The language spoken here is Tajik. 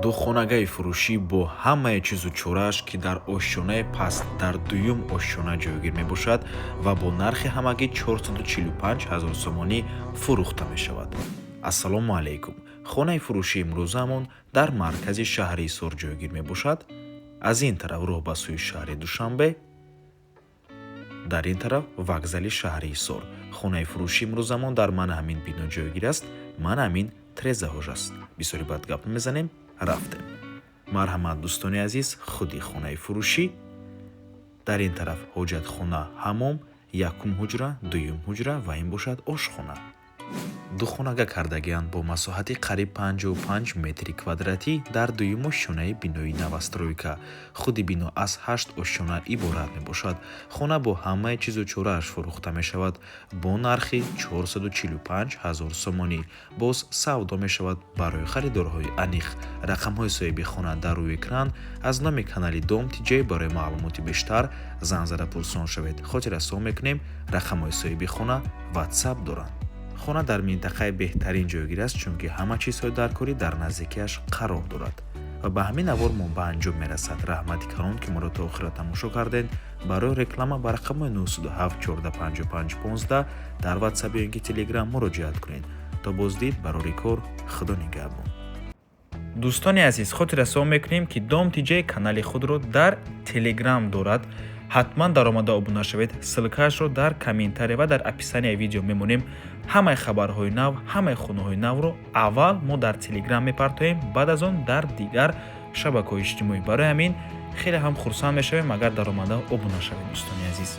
Духонагаи фурӯшӣ бо ҳамаи чизу чорааш, ки дар ошёнаи паст, дар дуюм ошёна ҷойгир мебошад ва бо нархи ҳамагӣ 445 ҳазор сомонӣ фурӯхта мешавад. Ассалому алайкум! Хонаи фурӯшии имрӯзаамон дар маркази шаҳри Ҳисор ҷойгир мебошад. Аз ин тараф роҳ ба сӯи шаҳри Душанбе, дар ин тараф вокзали шаҳри Ҳисор. Хонаи фурӯшии имрӯзамон дар мана ҳамин бино ҷойгир аст, мана ҳамин трезаҳош аст. Бисёри бад гап мезанем, рафтем. Марҳамат, дӯстони азиз, худи хонаи фурӯшӣ. Дар ин тараф ҳоҷатхона, ҳаммом, якум ҳуҷра, дуюм ҳуҷра ва ин бошад ошхона. Духонага кардагианд бо масоҳати қариб 55 метри квадратӣ дар дуюм ошёнаи бинои новостройка. Худи бино аз ҳашт ошёна иборат мебошад. Хона бо ҳамаи чизу чорааш фурӯхта мешавад бо нархи 445 ҳазор сомонӣ. Боз савдо мешавад. Барои харидорҳои аниқ рақамҳои соҳиби хона дар рӯи экран. Аз номи канали Дом Тиҷей барои маълумоти бештар занг зада пурсон шавед. Хотиррасон мекунем, рақамҳои соҳиби хона Ватсап доранд. Хона дар минтақаи беҳтарин ҷойгир аст, чунки ҳама чизҳои даркорӣ дар наздикиаш қарор дорад. Ва ба ҳамин навор мо ба анҷом мерасад. Раҳмати калон, ки моро то охира тамошо кардед. Барои реклама ба рақамҳои 907 14 55 15 дар Ватсап ё ин ки Телеграм муроҷиат кунед. То боздид, барори кор, Худо нигаҳбон. Дӯстони азиз, хотиррасон мекунем, ки Дом Тиҷей канали худро дар Телеграм дорад. Ҳатман даромада обуна шавед. Ссылкаашро дар комментария ва дар описанияи видео мемонем. Ҳамаи хабарҳои нав, ҳамаи хонаҳои навро аввал мо дар Телеграм мепартоем, баъд аз он дар дигар шабакаҳои иҷтимоӣ. Барои ҳамин хеле ҳам хурсанд мешавем, агар даромада обуна шавед, дӯстони азиз.